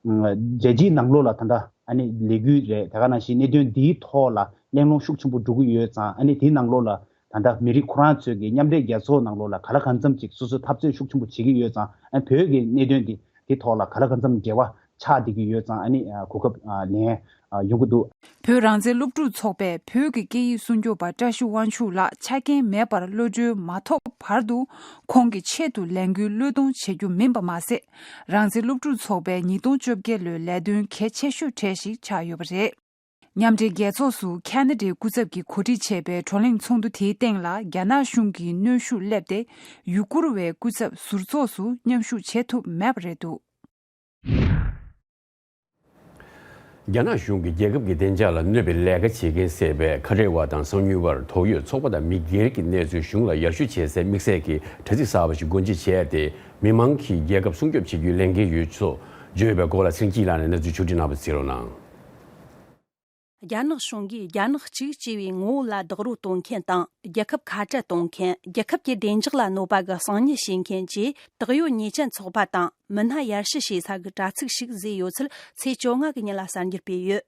རྒྱལ་སྤྱིའི་ནང་ལོགས་ལ་ད་ལྟ་ཨ་ནི་ལས་འགུལ་རེད། དེ་ག་ནང་བཞིན་གནད་དོན་འདིའི་ཐོག་ལ་གླེང་སློང་ཤུགས་ཆེན་པོ་འགྲོ་གི་ཡོད་ཙང་། ཨ་ནི་དེའི་ནང་ལོགས་ལ་ད་ལྟ་མི་རིགས་ཁོ་རང་ཚོས་ཀྱི་མཉམ་འབྲེལ་རྒྱལ་ཚོགས་ནང་ལོགས་ལ་ག་ལ་གང་འཚམ་ཅིག་སོ་སོའི་འཐབ་རྩོད་ཤུགས་ཆེན་པོ་བྱེད་ཀྱི་ཡོད་ཙང་། ཨ་ནི་བོད་ཀྱི་གནད་དོན་འདི་དེ་ཐོག་ལ་ག་ལ་གང་འཚམ་འབྲེལ་བ་ཆགས་བསྡད་ཀྱི་ཡོད་ཙང་། ཨ་ནི་ཨ་གོ་སྐབས་ཨ་ལེན་ཨ་ཡོང་གི་འདུག་བོད་རང་བཙན་སློབ་ཕྲུག་ཚོགས་པས་བོད་ཀྱི་སྐད་ཡིག་སྲུང་སྐྱོབ་པ་བཀྲ་ཤིས་དབང་ཕྱུག་ལགས་ཆ་རྐྱེན་མེད་པར་གློད་གྲོལ་མ་ཐོབ་བར་དུ་ཁོང་གི་ཆེད་དུ་ལས་འགུལ་བློས་གཏོང་བྱེད་རྒྱུ་མིན་པ་མ་ཟད། རང་བཙན་སློབ་ཕྲུག་ཚོགས་པའི་ཉིས་སྟོང་བཅོ་བརྒྱད་ལོའི་ལས་དོན་གལ་ཆེ་ཤོས་གྲས་ཤིག་ཆགས་ཡོད་པ་རེད། མཉམ་འབྲེལ་རྒྱལ་ཚོགས་སུ་ཁ་ན་ཌའི་སྐུ་ཚབ་ཀྱིས་གོ་སྒྲིག་བྱས་པའི་བགྲོ་གླེང་ཚོགས་འདུ་དེའི་སྟེང་ལ་རྒྱ་ནག་གཞུང་གིས་གནོན་ཤུགས་སླེབས་ཏེ། ཡུ་གུར་བའི་སྐུ་ཚབ་ཟུར་ཚོགས་སུ་མཉམ་ཞུགས་བྱེད་ཐུབ་མེད་པ་རེད་འདུག་རྒྱ་ནག་གཞུང་གིས་རྒྱལ་ཁབ་ཀྱི་བདེ་འཇགས་ལ་གནོད་པའི་ལས་ཀ་བྱེད་མཁན་བསད་པའི་ཁ་བྲལ་བ་དང་གསང་ཉུལ་བར་དོགས་ཡོད་ཚོགས་པ་དང་མི་སྒེར་གྱི་གནས་ཚུལ་གཞུང་ལ་ཡར་ཞུ་བྱེད་སའི་དམིགས་བསལ་གྱི་དྲ་ཚིགས་གསར་པ་ཞིག་སྒོ་འབྱེད་བྱས་ཏེ། མི་མང་གིས་རྒྱལ་ཁབ་སྲུང་སྐྱོབ་བྱེད་རྒྱུའི་ལས་འགན་ཡོད་ཚུལ་བརྗོད་ཡོད་པའི་སྐོར་ལ་ཚེ་རིང་སྐྱིད་ལགས་ནས་གནས་ཚུལ་ཕྱོགས་སྒྲིག་གནང་བ་གཟིགས་རོགས་གནང་། རྒྱ་ནག་གཞུང་གིས་རྒྱ་ནག་གཅིག་ཅེས་པའི་ངོ་བོ་ལ་རྡོག་རོལ་གཏོང་མཁན་དང་། རྒྱལ་ཁབ་ཁ་བྲལ་གཏོང་མཁན། རྒྱལ་ཁབ་ཀྱི་བདེ་འཇགས་ལ་གནོད་པ་གི་གསང་ཉུལ་བྱེད་མཁན་བཅས་བདག་ཡོད་ཉེས་ཅན་ཚོགས་པ་དང་མི་སྣ་ཡར་ཞུ་བྱེད་ས་གི་དྲ་ཚིགས་ཤིག་བཟོས་ཡོད་ཚུལ་ཚེས་བཅོ་ལྔ་གི་ཉིན་ལ་གསར་འགྱུར་སྤེལ་ཡོད།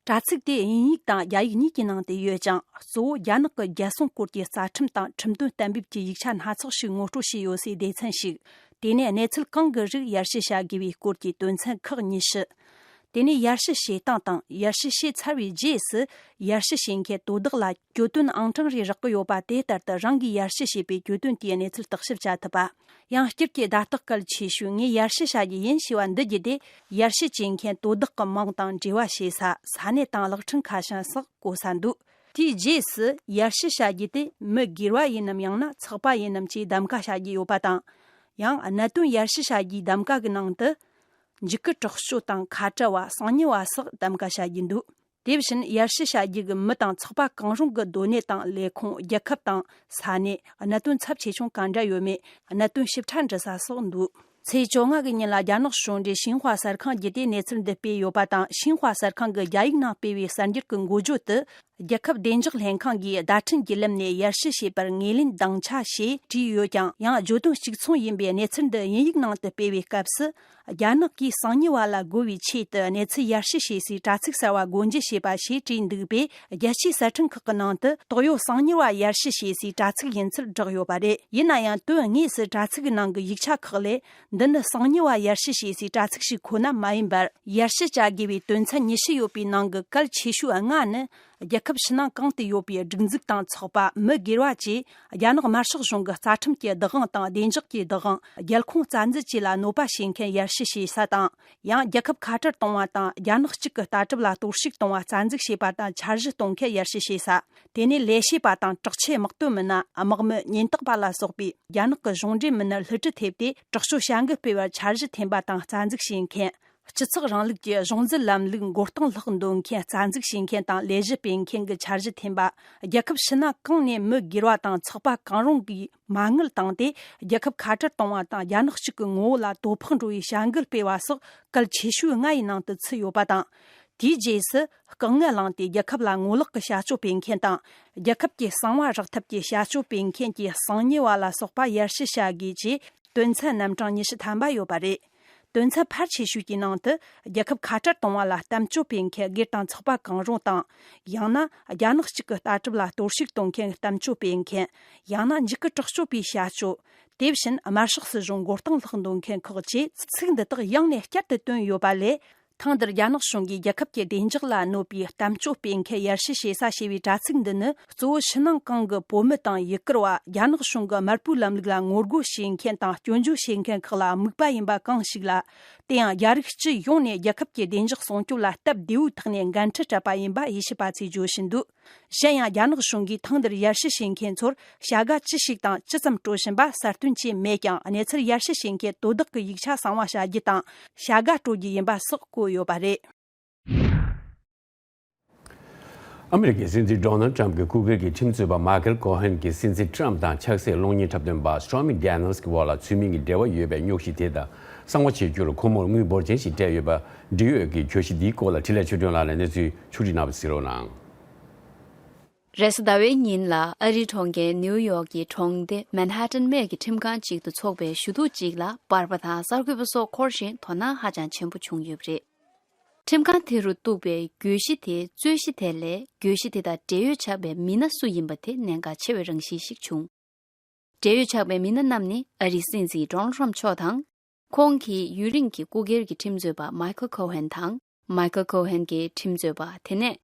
དྲ་ཚིགས་དེ་དབྱིན་ཡིག་དང་རྒྱ་ཡིག་གཉིས་ཀྱི་ནང་དུ་ཡོད་ཅིང་། གཙོ་བོ་རྒྱ་ནག་གི་རྒྱལ་སྲུང་སྐོར་གྱི་རྩ་ཁྲིམས་དང་ཁྲིམས་དོན་གཏན་འབེབས་ཀྱི་ཡིག་ཆ་སྣ་ཚོགས་ཤིག་ངོ་སྤྲོད་བྱས་ཡོད་སའི་སྡེ་ཚན་ཞིག་དེ་ནས་གནས་ཚུལ་གང་གི་རིགས་ཡར་ཞུ་བྱ་དགོས་པའི་སྐོར་གྱི་དོན་ཚན་ཁག་གཉིས་བཤད། དེ་ནས་ཡར་ཞུ་བྱེད་སྟངས་དང་། ཡར་ཞུ་བྱས་ཚར་བའི་རྗེས་སུ་ཡར་ཞུ་བྱེད་མཁན་དོ་བདག་ལ་གྱོད་དོན་ཨང་གྲངས་རེ་རག་གི་ཡོད་པ། དེ་ལྟར་དུ་རང་གིས་ཡར་ཞུ་བྱས་པའི་གྱོད་དོན་དེའི་གནས་ཚུལ་བརྟག་ཞིབ་བྱ་ཐུབ་པ། ཡང་སྤྱིར་གྱི་བརྡ་རྟགས་གལ་ཆེ་ཤོས་ངས་ཡར་ཞུ་བྱ་རྒྱུ་ཡིན་ཞེས་པ་འདི་བརྒྱུད་དེ། ཡར་ཞུ་བྱེད་མཁན་དོ་བདག་གི་མིང་དང་འབྲེལ་བ་བྱེད་ས། ས་གནས་དང་གློག་འཕྲིན་ཁ་བྱང་སོགས་བཀོད་ས་འདུག་དེའི་རྗེས་སུ་ཡར་ཞུ་བྱ་རྒྱུ་དེ་མི་སྒེར་བ་ཡིན་ནམ། ཡང་ན་ཚོགས་པ་ཡིན་ནམ་བཅས་གདམ་ག་བྱ་རྒྱུ་ཡོད་པ་དང་། ཡང་གནད་དོན་ཡར་ཞུ་བྱ་རྒྱུའི་གདམ་ག་གི་ནང་དུ། འཇིགས་སྐུལ་དྲག་སྤྱོད་དང་ཁ་བྲལ་བ། གསང་ཉུལ་བ་སོགས་གདམ་ག་བྱ་རྒྱུ་འདུག་དེ་བཞིན་ཡར་ཞུ་བྱ་རྒྱུ་གི་མི་དང་ཚོགས་པ་གང་རུང་གི་སྡོད་གནས་དང་ལས་ཁུངས། རྒྱལ་ཁབ་དང་ས་གནས། གནད་དོན་ཚབས་ཆེ་ཆུང་གང་འདྲ་ཡོད་མེད། གནད་དོན་ཞིབ་ཕྲ་འདྲི་ས་སོགས་འདུག་ཚེས་བཅོ་ལྔ་གི་ཉིན་ལ་རྒྱ་ནག་གཞུང་འབྲེལ་ཤིན་ཧྭ་གསར་ཁང་བརྒྱུད་དེ་གནས་ཚུལ་འདི་སྤེལ་ཡོད་པ་དང་། ཤིན་ཧྭ་གསར་ཁང་གི་རྒྱ་ཡིག་ནང་སྤེལ་བའི་གསར་འགྱུར་གྱི་འགོ་བརྗོད་དུ། རྒྱལ་ཁབ་བདེ་འཇགས་ལྷན་ཁང་གིས་བརྡ་འཕྲིན་བརྒྱུད་ལམ་ནས་ཡར་ཞུ་བྱས་པར་ངོས་ལེན་དང་ཆ་ཞེས་བྲིས་ཡོད་ཀྱང་། ཡང་བརྗོད་དོན་གཅིག་མཚུངས་ཡིན་པའི་གནས་ཚུལ་འདི་དབྱིན་ཡིག་ནང་དུ་སྤེལ་བའི་སྐབས་སུ། རྒྱ་ནག་གིས་གསང་ཉུལ་བ་ལ་རྒོལ་བའི་ཆེད་དུ་གནས་ཚུལ་ཡར་ཞུ་བྱེད་སའི་དྲ་ཚིགས་གསར་བ་སྒོ་འབྱེད་བྱས་པ་ཞེས་བྲིས་འདུག་པས། རྒྱལ་སྤྱིའི་གསར་ཁྲིམས་ཁག་གི་ནང་དུ་དོགས་ཡོད་གསང་ཉུལ་བ་ཡར་ཞུ་བྱེད་སའི་དྲ་ཚིགས་ཡིན་ཚུལ་བསྒྲགས་ཡོད་པ་རེད། ཡིན་ན་ཡང་དོན་དངོས་སུ་དྲ་ཚིགས་ནང་གི་ཡིག་ཆ་ཁག་ལས། འདི་ནི་གསང་ཉུལ་བ་ཡར་ཞུ་བྱེད་སའི་དྲ་ཚིགས་ཤིག་ཁོ་ན་མ་ཡིན་པར། ཡར་ཞུ་བྱ་དགོས་པའི་དོན་ཚན་ཉི་ཤུ་ཡོད་པའི་ནང་གི་གལ་ཆེ་ཤོས་ལྔ་ནི། རྒྱལ་ཁབ་ཕྱི་ནང་གང་དུ་ཡོད་པའི་སྒྲིག་འཛུགས་དང་ཚོགས་པ། མི་སྒེར་བ་བཅས་རྒྱ་ནག་དམར་ཤོག་གཞུང་གི་རྩ་ཁྲིམས་ཀྱི་བདག་དབང་དང་བདེ་འཇགས་ཀྱི་བདག་དབང་། རྒྱལ་ཁོངས་རྩ་འཛུགས་བཅས་ལ་གནོད་པ་བྱེད་མཁན་ཡར་ཞུ་བྱེད་ས་དང་། ཡང་རྒྱལ་ཁབ་ཁ་བྲལ་གཏོང་བ་དང་། རྒྱ་ནག་གཅིག་གི་ལྟ་གྲུབ་ལ་གཏོར་བཤིག་གཏོང་བ་རྩ་འཛུགས་བྱེད་པ་དང་འཆར་གཞི་གཏོང་མཁན་ཡར་ཞུ་བྱེད་ས། དེ་ནས་ལས་བྱེད་པ་དང་དྲག་ཆས་དམག་དོན་མི་སྣ། དམག་མི། ཉེན་རྟོག་པ་ལ་སོགས་པའི་རྒྱ་ནག་གི་གཞུང་འབྲེལ་མི་སྣར་སླུ་བྲིད་ཐེབས་ཏེ། དྲག་སྤྱོད་བྱ་འགུལ་སྤེལ་བར་འཆར་གཞི་འཐེན་པ་དང་རྩ་འཛུགས་བྱེད་མཁན། སྤྱི་ཚོགས་རིང་ལུགས་ཀྱི་གཞུང་འཛིན་ལམ་ལུགས་མགོ་རྟིང་སློག་འདོད་མཁན། རྩ་འཛུགས་བྱེད་མཁན་དང་ལས་གཞི་སྤེལ་མཁན་གྱི་འཆར་གཞི་འཐེན་པ། རྒྱལ་ཁབ་ཕྱི་ནང་གང་ནས་མི་སྒེར་བ་དང་ཚོགས་པ་གང་རུང་གིས་མ་དངུལ་བཏང་སྟེ། རྒྱལ་ཁབ་ཁ་བྲལ་གཏོང་བ་དང་། རྒྱ་ནག་གཅིག་གི་ངོ་བོ་ལ་དོ་ཕོག་འགྲོ་བའི་བྱ་འགུལ་སྤེལ་བ་སོགས་གལ་ཆེ་ཤོས་ལྔ་ཡི་ནང་དུ་ཚུད་ཡོད་པ་དང་། དེའི་རྗེས་སུ་དཀའ་ངལ་བསླངས་ཏེ་རྒྱལ་ཁབ་ལ་ངོ་ལོག་གི་བྱ་སྤྱོད་སྤེལ་མཁན་དང་། རྒྱལ་ཁབ་ཀྱི་གསང་བ་རག་ཐབས་ཀྱི་བྱ་སྤྱོད་སྤེལ་མཁན་གྱི་གསང་ཉུལ་བ་ལ་སོགས་པ་ཡར་ཞུ་བྱ་དགོས་ཅེས་དོན་ཚན་རྣམ་གྲངས་ཉི་ཤུ་ཐམ་པ་ཡོད་པ་རེད། དོན་ཚན་ཕལ་ཆེ་ཤོས་ཀྱི་ནང་དུ། རྒྱལ་ཁབ་ཁ་བྲལ་གཏོང་བ་ལ་གཏམ་བརྗོད་སྤེལ་མཁན་སྒེར་དང་ཚོགས་པ་གང་རུང་དང་། ཡང་ན་རྒྱ་ནག་གཅིག་གི་ལྟ་གྲུབ་ལ་གཏོར་བཤིག་གཏོང་མཁན་གཏམ་བརྗོད་སྤེལ་མཁན། ཡང་ན་འཇིགས་སྐུལ་དྲག་སྤྱོད་པའི་བྱ་སྤྱོད། དེ་བཞིན་དམར་ཤོག་སྲིད་གཞུང་མགོ་རྟིང་སློག་འདོད་མཁན་ཁག་ཅེས་ཚིག་འདི་དག་ཡང་ནས་བསྐྱར་དུ་བཏོན་ཡོད་པ་ལས། ཐེངས་འདིར་རྒྱ་ནག་གཞུང་གིས་རྒྱལ་ཁབ་ཀྱི་བདེ་འཇགས་ལ་གནོད་པའི་གཏམ་བརྗོད་སྤེལ་མཁན་ཡར་ཞུ་བྱེད་ས་ཞེས་པའི་དྲ་ཚིགས་འདི་ནི། གཙོ་བོ་ཕྱི་ནང་གང་གི་བོད་མི་དང་ཡུ་གུར་བ། རྒྱ་ནག་གཞུང་གི་དམར་པོའི་ལམ་ལུགས་ལ་ངོ་རྒོལ་བྱེད་མཁན་དང་སྐྱོན་བརྗོད་བྱེད་མཁན་ཁག་ལ་དམིགས་པ་ཡིན་པ་གང་ཞིག་ལ། དེ་ཡང་རྒྱ་རིགས་སྤྱི་ཡོངས་ནས་རྒྱལ་ཁབ་ཀྱི་བདེ་འཇགས་སྲུང་སྐྱོབ་ལ་སྟབས་བདེ་བོའི་ཐོག་ནས་འགན་འཁྲི་སྤྲད་པ་ཡིན་པ་ཡིད་ཆེས་པ་ཚོས་བརྗོད་བཞིན་འདུག་གཞན་ཡང་། རྒྱ་ནག་གཞུང་གིས་ཐེངས་འདིར་ཡར་ཞུ་བྱེད་མཁན་ཚོར་བྱ་དགའ་ཅི་ཞིག་དང་ཇི་ཙམ་སྤྲོད་བཞིན་པ་གསལ་སྟོན་བྱས་མེད་ཀྱང་། གནས་ཚུལ་ཡར་ཞུ་བྱེད་མཁན་དོ་བདག་གི་ཡིག་ཆ་གསང་བ་བྱ་རྒྱུ་དང་། བྱ་དགའ་སྤྲོད་རྒྱུ་ཡིན་པ་སོགས་བཀོད་ཡོད་པ་རེད། ཨ་མི་རི་ཀའི་སྲིད་འཛིན་ཌོ་ནལ་ཊམ་གྱི་སྐུ་སྒེར་གྱི་ཁྲིམས་རྩོད་པ་མའི་ཁལ་ཁོ་ཧན་གྱིས་སྲིད་འཛིན་ཊམ་དང་ཕྱག་སྲེད་གློག་བརྙན་འཁྲབ་སྟོན་པ་སི་ཊོར་མི་ཌེ་ནིལ་སི་གྱི་འོག་ལ་ཚུལ་མིན་གྱི་འབྲེལ་བ་ཡོད་པའི་རྙོག་གཞི་དེ་དང་གསང་བ་བྱེད་རྒྱུར་ཁོ་མོར་དངུལ་འབོར་ཆེན་ཞིག་སྤྲད་ཡོད་པ། འབྲེལ་ཡོད་ཀྱི་གྱོད་གཞི་འདིའི་སྐོར་ལ་འཕྲིན་ལས་ཆོས་སྒྲོན་ལགས་ནས་གནས་ཚུལ་ཕྱོགས་བསྒྲིགས་གནང་བ་གཟིགས་རོགས་གནང་། རེས་གཟའ་ཟླ་བའི་ཉིན་ལ་ཨ་རིའི་གྲོང་ཁྱེར་ནིའུ་ཡོག་གི་གྲོང་སྡེ་མན་ཧ་ཏན་སྨད་ཀྱི་ཁྲིམས་ཁང་ཅིག་ཏུ་འཚོགས་པའི་ཞུ་གཏུག་ཅིག་ལ་པར་པ་དང་གསར་འགོད་པ་སོགས་འཁོར་ཞིང་དོ་སྣང་ཧ་ཅང་ཆེན་པོ་བྱུང་ཡོད་པ་རེད། ཁྲིམས་ཁང་དེ་རུ་གཏུགས་པའི་གྱོད་གཞི་དེ། རྩོད་གཞི་དེ་ལས་གྱོད་གཞི་དེ་དང་འབྲེལ་ཡོད་ཆགས་པའི་མི་སྣ་སུ་ཡིན་པ་དེ་གནད་འགག་ཆེ་བའི་རང་བཞིན་ཞིག་བྱུང་། འབྲེལ་ཡོད་ཆགས་པའི་མི་སྣ་རྣམས་ནི་ཨ་རིའི་སྲིད་འཛིན་ཌོ་ནལ་ཊམ་མཆོག་དང་། ཁོང་གི་ཡུན་རིང་གི་སྐུ་སྒེར་གྱི་ཁྲིམས་རྩོད་པ་མའི་ཁལ་ཁོ་ཧན་དང་། མའི་ཁལ་ཁོ་ཧན་གྱི་ཁྲིམས་རྩོད་པ་དེ་ནས།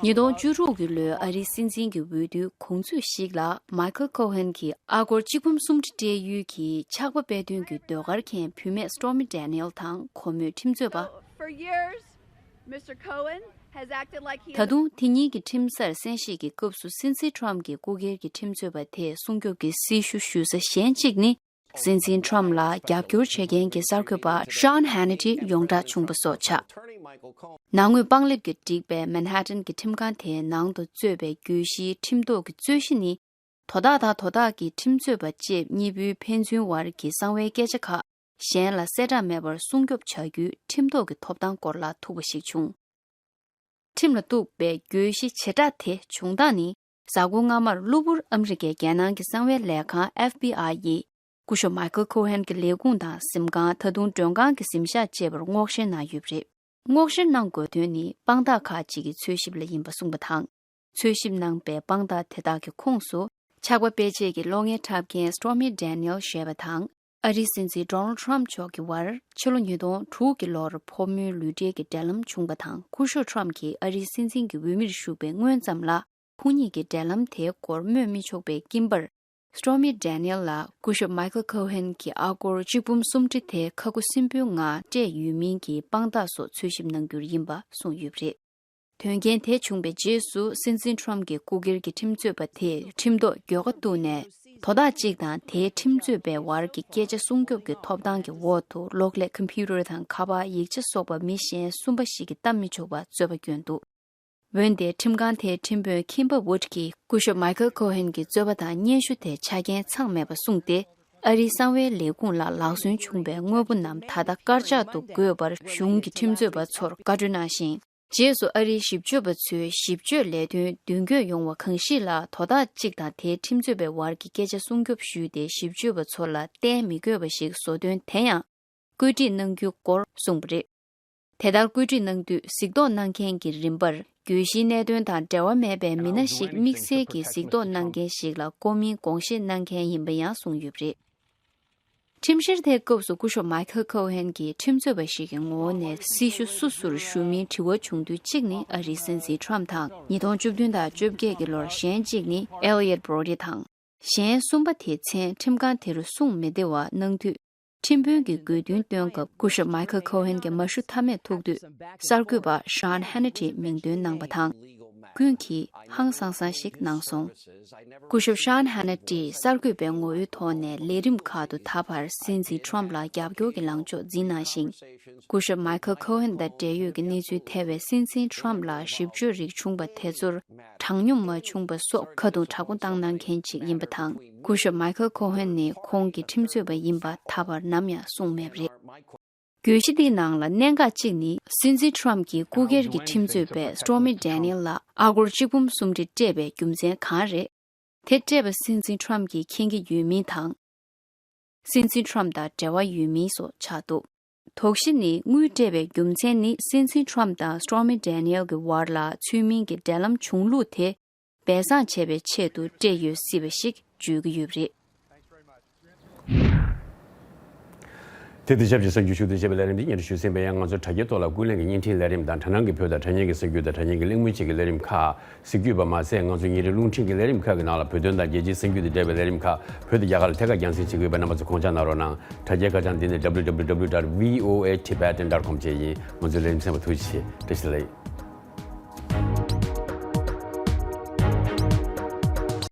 ཉིས་སྟོང་བཅུ་དྲུག་གི་ལོའི་ཨ་རིའི་སྲིད་འཛིན་གྱི་འོས་བསྡུའི་གོང་ཚུད་ཞིག་ལ་མའི་ཁལ་ཁོ་ཧན་གྱིས་ཨ་སྒོར་གཅིག་འབུམ་སུམ་ཁྲི་སྤྲད་ཡུལ་གྱི་ཆགས་པ་སྤེལ་དོན་གྱི་ཟློས་གར་མཁན་བུད་མེད་སི་ཊོར་མི་ཌེ་ནི་ཨེལ་དང་ཁོ་མོའི་ཁྲིམས་རྩོད་པ། For years, Mister Cohen has acted like he ད་དུང་དེ་གཉིས་ཀྱི་ཁྲིམས་སར་གསན་བཞེས་ཀྱི་སྐབས་སུ་སྲིད་འཛིན་ཊམ་གྱི་སྐུ་སྒེར་གྱི་ཁྲིམས་རྩོད་པ་དེས་སྲུང་སྐྱོབ་ཀྱི་སྲི་ཞུ་ཞུ་ས་གཞན་གཅིག་ནི། སྲིད་འཛིན་ཊམ་ལ་རྒྱབ་སྐྱོར་བྱེད་མཁན་གྱི་གསར་འགོད་པ་ཤཱན་ཧན་ནི་ཊི་ཡོངས་གྲགས་བྱུང་བ་སོགས་ཆགས། ནང་དངོས་པང་ལེབ་ཀྱིས་བསྒྲིགས་པའི་མན་ཧ་ཏན་གྱི་ཁྲིམས་ཁང་དེའི་ནང་དུ་གཙོས་པའི་གྱོད་གཞིའི་ཁྲིམས་ཐོག་གི་རྩོད་གཞི་ནི། དོ་བདག་དང་དོ་བདག་གི་ཁྲིམས་རྩོད་པ་བཅས་གཉིས་པོའི་ཕན་ཚུན་བར་གྱི་གསང་བའི་སྐད་ཆ་ཁག་གཞན་ལ་གསལ་བསྒྲགས་མེད་པར་སྲུང་སྐྱོབ་བྱ་རྒྱུའི་ཁྲིམས་ཐོག་གི་ཐོབ་ཐང་སྐོར་ལ་ཐུག་པ་ཞིག་བྱུང་། ཁྲིམས་ལ་གཏུགས་པའི་གྱོད་གཞི་བྱེ་བྲག་དེ་བྱུང་སྟངས་ནི། གཟའ་འཁོར་སྔ་མར་གློ་བུར་ཨ་མི་རི་ཀའི་རྒྱལ་ནང་གི་གསང་བའི་ལས་ཁང་ཨེཕ་བི་ཨའི་ཡིས། སྐུ་ཞབས་མའི་ཁལ་ཁོ་ཧན་གྱི་ལས་ཁུངས་དང་གཟིམ་ཁང་། ད་དུང་མགྲོན་ཁང་གི་གཟིམ་ཤག་བཅས་པར་སྔོག་བཤེར་གནང་ཡོད་པ་རེད། སྔོག་བཤེར་གནང་དགོས་དོན་ནི་དཔང་རྟགས་ཁག་ཅིག་གི་འཚོལ་ཞིབ་ལ་ཡིན་པ་གསུངས་པ་དང་། འཚོལ་ཞིབ་གནང་པའི་དཔང་རྟགས་དེ་དག་གི་ཁོངས་སུ། ཆགས་པ་སྤེལ་ཆེད་ཀྱི་གློག་བརྙན་འཁྲབ་མཁན་སི་ཊོར་མི་ཌེ་ནི་ཨེལ་ཞེས་པ་དང་། ཨ་རིའི་སྲིད་འཛིན་ཌོ་ནལ་ཊམ་མཆོག་གི་བར་ཕྱི་ལོ་ཉིས་སྟོང་དྲུག་གི་ལོར་ཕོ་མོའི་ལུས་འབྲེལ་གྱི་འབྲེལ་ལམ་བྱུང་བ་དང་། སྐུ་ཞབས་ཊམ་གྱིས་ཨ་རིའི་སྲིད་འཛིན་གྱི་འོས་མིར་ཞུགས་པའི་སྔོན་ཙམ་ལ། ཁོང་གཉིས་ཀྱི་འབྲེལ་ལམ་དེའི་སྐོར་སྨོས་མི་ཆོག་པའི་སྐྱིན་པར། སི་ཊོར་མི་ཌེ་ནི་ཨེལ་ལ་སྐུ་ཞབས་མའི་ཁལ་ཁོ་ཧན་གྱིས་ཨ་སྒོར་གཅིག་འབུམ་སུམ་ཁྲི་དེ་ཁ་ཁུ་སིམ་པོའི་ངང་སྤྲད་ཡོད་མིན་གྱི་དཔང་རྟགས་སོགས་འཚོལ་ཞིབ་གནང་རྒྱུར་ཡིན་པ་གསུངས་ཡོད་པ་རེད། དོན་རྐྱེན་དེ་བྱུང་བའི་རྗེས་སུ། སྲིད་འཛིན་ཊམ་གྱི་སྐུ་སྒེར་གྱི་ཁྲིམས་རྩོད་པ་དེས་ཁྲིམས་ཐོག་འགྱོད་པ་བཏུགས་ནས། དོ་བདག་གཅིག་དང་དེའི་ཁྲིམས་རྩོད་པའི་བར་གྱི་སྐད་ཆ་སྲུང་སྐྱོབ་ཀྱི་ཐོབ་ཐང་གི་འོག་ཏུ། གློག་ཀླད་ཀམ་པུ་ཊར་དང་ཁ་པར། ཡིག་ཆ་སོགས་པ་མི་གཞན་གསུམ་པ་ཞིག་གིས་བལྟ་མི་ཆོག་པར་རྩོད་པ་བསྐྱོན་འདུག་འོན་ཏེ། ཁྲིམས་ཁང་དེའི་ཁྲིམས་དཔོན་ཁིམ་པར་ཝུཌ་ཀྱིས་སྐུ་ཞབས་མའི་ཁལ་ཁོ་ཧན་གྱི་རྩོད་པ་དང་སྙན་ཞུ་དེ་ཆ་རྐྱེན་ཚང་མེད་པ་གསུངས་ཏེ། ཨ་རིའི་གསང་བའི་ལས་ཁུངས་ལ་ལག་སོན་བྱུང་བའི་དངོས་པོ་རྣམས་ད་ལྟ་དཀར་ཆག་ཏུ་བགོས་པར་གཞུང་གི་ཁྲིམས་རྩོད་པ་ཚོར་བཀའ་འཁྲོལ་གནང་ཞིང་། རྗེས་སུ་ཨ་རིའི་ཞིབ་དཔྱོད་པ་ཚོའི་ཞིབ་དཔྱོད་ལས་དོན་མདུན་སྐྱོད་ཡོང་བ་གང་ཞིག་ལ། དོ་བདག་གཅིག་དང་དེའི་ཁྲིམས་རྩོད་པའི་བར་གྱི་སྐད་ཆ་སྲུང་སྐྱོབ་ཞུས་ཏེ། ཞིབ་དཔྱོད་པ་ཚོ་ལ་གཏན་མི་དགོས་པ་ཞིག་བཟོ་དོན་དེ་ཡང་བཀོད་སྒྲིག་གནང་རྒྱུའི་སྐོར་གསུངས་པ་རེད། དེ་ལྟར་བཀོད་སྒྲིག་གནང་དུས། གཟིགས་རྟོག་གནང་མཁན་གྱི་རིམ་པར་གྱོད་གཞིའི་གནད་དོན་དང་འབྲེལ་བ་མེད་པའི་མི་སྣ་ཞིག་དམིགས་བསལ་གྱིས་གཟིགས་རྟོག་གནང་མཁན་ཞིག་ལ་བསྐོ་མིན་དགོངས་བཞེས་གནང་མཁན་ཡིན་པ་ཡང་གསུངས་ཡོད་པ་རེད། ཁྲིམས་བཤེར་དེའི་སྐབས་སུ་སྐུ་ཞབས་མའི་ཁལ་ཁོ་ཧན་གྱིས་ཁྲིམས་རྩོད་པ་ཞིག་གི་ངོ་བོ་ནས་སྲི་ཞུ་སུ་ཞུ་མིན་དྲི་བ་བྱུང་དུས། གཅིག་ནི་ཨ་རིའི་སྲིད་འཛིན་ཊམ་དང་། ཉིས་སྟོང་བཅུ་བདུན་དང་བཅོ་བརྒྱད་ཀྱི་ལོར་གཞན་གཅིག་ནི་ཨེ་ལི་ཡོད་བྷྲོ་ཌི་དང་། གཞན་གསུམ་པ་དེའི་མཚན་ཁྲིམས་ཁང་དེ་རུ་གསུངས་མི་བདེ་བ་གནང་དུས། ཁྲིམས་དཔོན་གྱིས་དགོས་འདུན་བཏོན་སྐབས། སྐུ་ཞབས་མའི་ཁལ་ཁོ་ཧན་གྱི་མ་ཞུ་ཐབས་མེད་ཐུག་དུས། གསར་འགོད་པ་ཤཱན་ཧན་ནི་ཊིས་མིང་འདོན་གནང་པ་དང་། ཀུན་གྱིས་ཧང་སང་སང་ཞིག་གནང་སོང་། སྐུ་ཞབས་ཤཱན་ཧ་ན་ཏི་གསར་འགོད་པའི་ངོ་བོའི་ཐོག་ནས་ལས་རིམ་ཁག་ཏུ་ད་བར་སྲིད་འཛིན་ཁྲོམ་ལ་རྒྱབ་སྐྱོར་གྱི་ལངས་ཕྱོགས་འཛིན་གནང་ཞིང་། སྐུ་ཞབས་མའི་ཁལ་ཁོ་ཧན་དང་འབྲེལ་ཡོད་ཀྱི་གནས་ཚུལ་ཐེ་བའི་སྲིད་འཛིན་ཁྲོམ་ལ་ཞིབ་དཔྱོད་རིགས་བྱུང་པ་དེ་ཚོར་དྲང་སྙོམས་མ་བྱུང་པ་སོགས་ཁ་རྡུང་དྲག་པོ་བཏང་གནང་མཁན་ཅིག་ཡིན་པ་དང་། སྐུ་ཞབས་མའི་ཁལ་ཁོ་ཧན་ནི་ཁོང་གི་ཁྲིམས་རྩོད་པ་ཡིན་པ་ད་བར་ནམ་ཡང་གསུངས་མེད་པ་རེད། གྱོད་གཞི་འདིའི་ནང་ལ་གནད་འགག་གཅིག་ནི། སྲིད་འཛིན་ཁྲོམ་གྱི་སྐུ་སྒེར་གྱི་ཁྲིམས་རྩོད་པས་སྟོར་མི་ཌེ་ནིལ་ལ་ཨ་སྒོར་གཅིག་འབུམ་སུམ་ཁྲི་སྤྲད་པའི་རྒྱུ་མཚན་གང་རེད། དེ་སྤྲད་པ་སྲིད་འཛིན་ཁྲོམ་གྱིས་མཁྱེན་གྱི་ཡོད་མིན་དང་། སྲིད་འཛིན་ཁྲོམ་དང་འབྲེལ་བ་ཡོད་མིན་སོགས་ཆགས་འདུག་དོགས་གཞི་ནི། དངུལ་སྤྲད་པའི་རྒྱུ་མཚན་ནི། སྲིད་འཛིན་ཁྲོམ་དང་སྟོར་མི་ཌེ་ནིལ་གྱི་བར་ལ་ཚུལ་མིན་གྱི་འབྲེལ་ལམ་བྱུང་ལུགས་དེ་སྦས་གསང་བྱེད་པའི་ཆེད་དུ་སྤྲད་ཡོད་སྲིད་པ་ཞིག་བརྗོད་ཀྱི་ཡོད་པ་རེད། དེ་དང་ཆབས་ཅིག་གསར་འགྱུར་ཞུ་གཏུག་བྱས་པའི་ལས་རིམ་འདི་སྙན་སྒྲོན་ཞུས་ཟིན་པ་ཡིན། ང་ཚོ་དྲ་རྒྱའི་ཐོག་ལ་ཀུན་གླེང་གི་བརྙན་འཕྲིན་ལས་རིམ་དང་དྲ་སྣང་གི་བོད་དང་དྲ་བརྙན་གྱི་གསར་འགྱུར་དང་དྲ་བརྙན་གྱི་གླེང་མོལ་བཅས་ཀྱི་ལས་རིམ་ཁག་གཟིགས་རྒྱུ་ཡོད་པ་མ་ཟད། ང་ཚོ་ཉིན་རེའི་རླུང་འཕྲིན་གྱི་ལས་རིམ་ཁག་གི་ནང་ལ་བོད་དོན་དང་རྒྱལ་སྤྱིའི་གསར་འགྱུར་དང་འབྲེལ་བའི་ལས་རིམ་ཁག་བོད་དང་རྒྱ་གར་ལ་ཐད་ཀར་རྒྱང་སྲིང་བྱེད་ཀྱི་ཡོད་པས། རྣམ་པ་ཚོ་གོང་ཆག་གནང་རོགས་གནང་། དྲ་རྒྱའི་ཁ་བྱང་འདི་ནི་W W W dot V O A Tibetan dot com བཅས་ཡིན། ང་ཚོའི་ལས་རིམ་གསན་པར་ཐུགས་རྗེ་ཆེ། བཀྲ་ཤིས་བདེ་ལེགས།